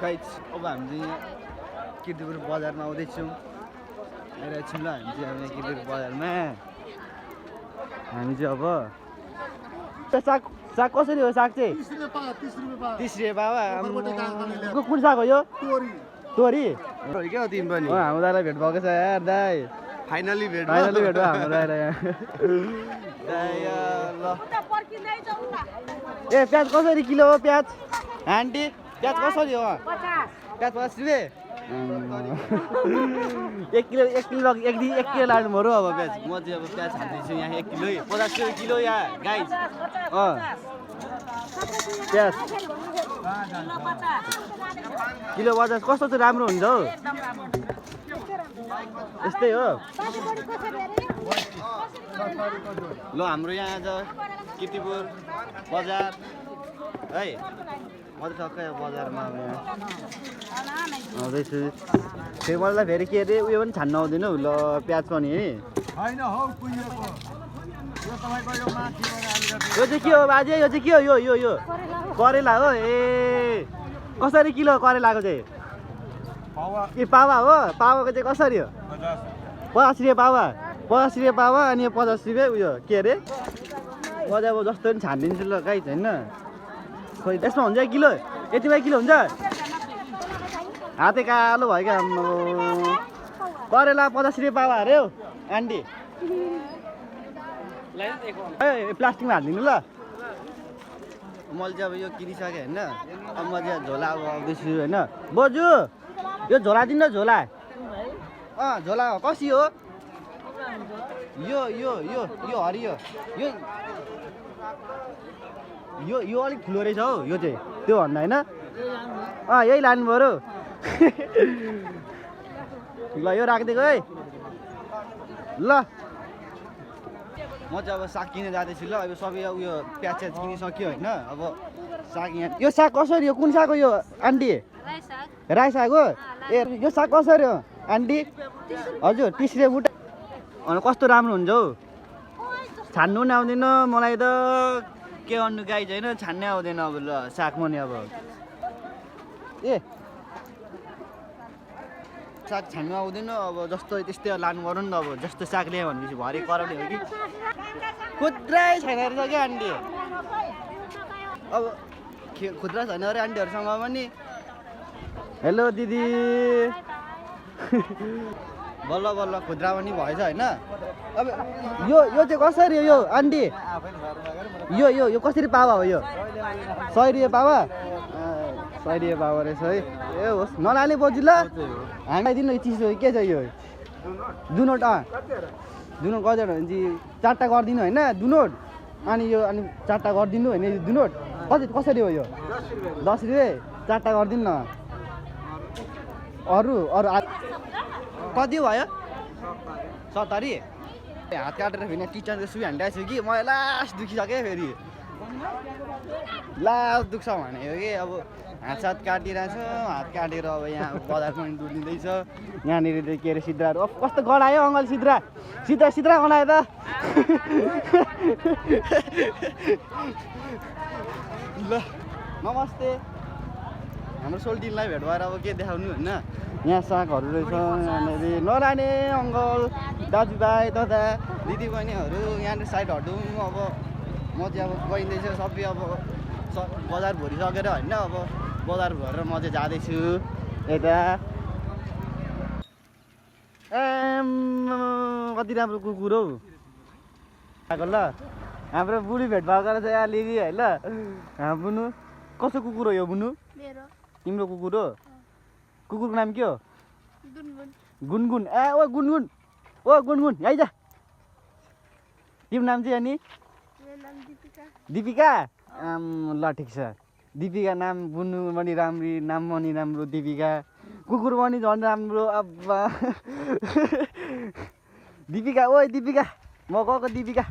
guys अब हामी चाहिँ किर्तिपुर बजारमा आउँदैछौँ आइरहेछौँ ल हामी चाहिँ अब किर्तिपुर बजारमा हामी चाहिँ अब साग साग कसरी हो साग चाहिँ 30 रुपियाँ बाबा कुन साग हो यो तोरी क्या हो तिमी पनि हाम्रो दाइलाई भेट भएको छ यार दाइ फाइनली भेट भयो हाम्रो दाइलाई ल ए प्याज कसरी किलो हो प्याज आन्टी प्याज कसरी हो प्याज 50 रुपियाँ एक किलो लानु पर्यो अब प्याज म चाहिँ अब प्याज हाल्दैछु यहाँ 1 किलो 50 रुपियाँ किलो यहाँ गाइस प्याज किलो 50 कस्तो चाहिँ राम्रो हुन्छ हौ यस्तै हो ल हाम्रो यहाँ आज किर्तिपुर बजार है म त टक्कै बजारमा अब यहाँ आउँदैछु फेरि मलाई फेरि के अरे उयो पनि छान्न आउँदैन हौ ल प्याज पनि हैन हौ कुहिएको यो तपाईको यो माथि यो चाहिँ के हो बाजे यो चाहिँ के हो यो यो यो करेला हो ए कसरी किलो करेलाको चाहिँ पावा ए पावा हो पावाको चाहिँ कसरी हो 50 रुपियाँ पावा 50 रुपियाँ पावा अनि 50 रुपियाँ उयो के अरे म चाहिँ अब जस्तो पनि छानिदिन्छु ल गाइस होइन खोइ त्यसमा हुन्छ किलो यतिमा किलो हुन्छ हाते कालो भयो क्या करेला 50 रुपियाँ पावा अरे हौ आन्टी ए प्लास्टिकमा हालिदिनु ल मैले चाहिँ अब यो किनिसकेँ होइन अब म चाहिँ झोला अब आउँदैछु होइन बोजू यो झोला दिनु न झोला झोला कसी हो यो यो यो यो हरियो यो यो यो अलिक ठुलो रहेछ हौ यो चाहिँ त्यो भन्दा होइन यही लानु पऱ्यो ल यो राखिदिएको है ल म चाहिँ अब साग किनेर जाँदैछु ल अब सबै उयो प्याज किनिसक्यो होइन अब साग यहाँ यो साग कसरी हो कुन साग हो यो आन्टी राई साग हो ए यो साग कसरी हो आन्टी हजुर 30 रुपियाँ मुठा अनि कस्तो राम्रो हुन्छ हौ छान्नु पनि आउँदैन मलाई त के गर्नु गाई छैन छान्नै आउँदैन अब ल साग पनि अब ए साग छान्नु आउँदैन अब जस्तो त्यस्तै लानु पर्यो नि त अब जस्तो साग ल्यायो भनेपछि भरे कराउने हो कि खुद्रै छैन रहेछ क्या आन्टी अब खुद्रा छैन अरे आन्टीहरूसँग पनि हेलो दिदी बल्ल बल्ल खुद्रा पनि भएछ होइन अब यो यो चाहिँ कसरी हो यो आन्टी यो यो यो कसरी पावा हो यो 100 रुपियाँ पावा 100 रुपियाँ पावा रहेछ है ए होस् नलाने बोजू ल हामीलाई दिनु चिसो के छ यो दुनोट दुनोट गजर भने चाहिँ 4टा गरिदिनु होइन दुनोट अनि यो अनि 4टा गरिदिनु होइन यो दुनोट कसरी हो यो 10 रुपियाँ 4टा गरिदिनु न अरू अरू कति भयो 70 हात काटेर फेरि टिचरको सुई हान्डाएको छु कि मलाई लास्ट दुखिसक्यो फेरि लास्ट दुख्छ भनेको कि अब हात सात काटिरहेको छ हात काटेर अब यहाँ बजार पनि डुलिँदैछ यहाँनिर के अरे सिद्राहरू अब कस्तो गडायो अङ्कल सिद्रा गडायो त ल नमस्ते हाम्रो सोल्टिनलाई भेट भएर अब के देखाउनु होइन यहाँ सागहरू रहेछ यहाँनिर नलाने अङ्कल दाजुभाइ तथा दिदीबहिनीहरू यहाँनिर साइड हटौँ अब म चाहिँ अब गइँदैछ सबै अब बजार भरिसकेर होइन अब बजार भरेर म चाहिँ जाँदैछु यता कति राम्रो कुकुर हौ आएको ल हाम्रो बुढी भेट भएको रहेछ यहाँ लिदी है ल बुनु कस्तो कुकुर हो यो बुनु तिम्रो कुकुर हो कुकुरको नाम के हो गुनगुन ए ओ गुनगुन यही जा तिम्रो नाम चाहिँ अनि दिपिका ल ठिक छ दिपिका नाम बुनु पनि राम्री नाम पनि राम्रो दिपिका कुकुर पनि झन् राम्रो अब दिपिका ओइ दिपिका म गएको दिपिका